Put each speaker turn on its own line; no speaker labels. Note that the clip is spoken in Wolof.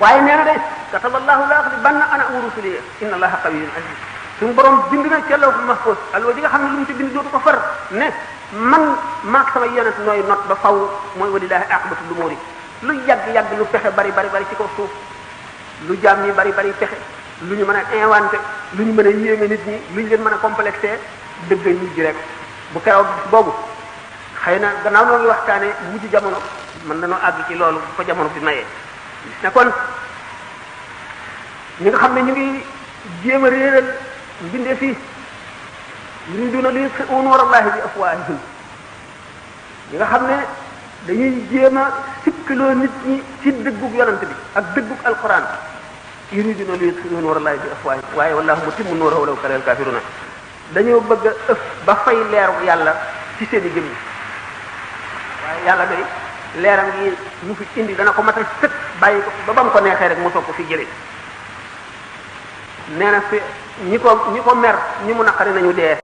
waaye nee na de kataballahu la aghlibanna ana wa rusuli inna allaha qawiyyun aziz suñu borom bind na ca lawhul mahfuz alwa ji nga xam ne lu mu ci bind dootu ko far ne man maak sama yonent nooy not ba faw mooy walillahi aqibatu lumuri lu yàgg-yàgg lu pexe bari ci kaw suuf lu jaam ñi bari pexe lu ñu mën a inventé lu ñu mën a yéeme nit ñi lu ñu leen mën a complexé dëgg nit ji rek bu keroog boobu xëy na gannaaw noo ngi waxtaane mujj jamono mën nañoo àgg ci loolu bu ko jamono bi mayee gis ne kon ñi nga xam ne ñu ngi jéem a réeral mbindee fii yuriduna li yutfi'u nuurallahi bi afwaahihim ñi nga xam ne dañuy jéem a sikkaloo nit ñi ci dëggug yonante bi ak dëggug alquran yuriduna li yutfi'u nuurallahi bi afwaahihim waaye wallahu mutimmu nuurahu walaw karihal kaafiruuna dañoo bëgg a ëf ba fay leeru yàlla ci seen i jëm yi waaye yàlla day leeram yi ñu fi indi dana ko matal sëkk bàyyi ko ba mu ko neexee rek mu soog ko fi jëlee nee na fi ñi ko mer ñi mu naqari nañu dee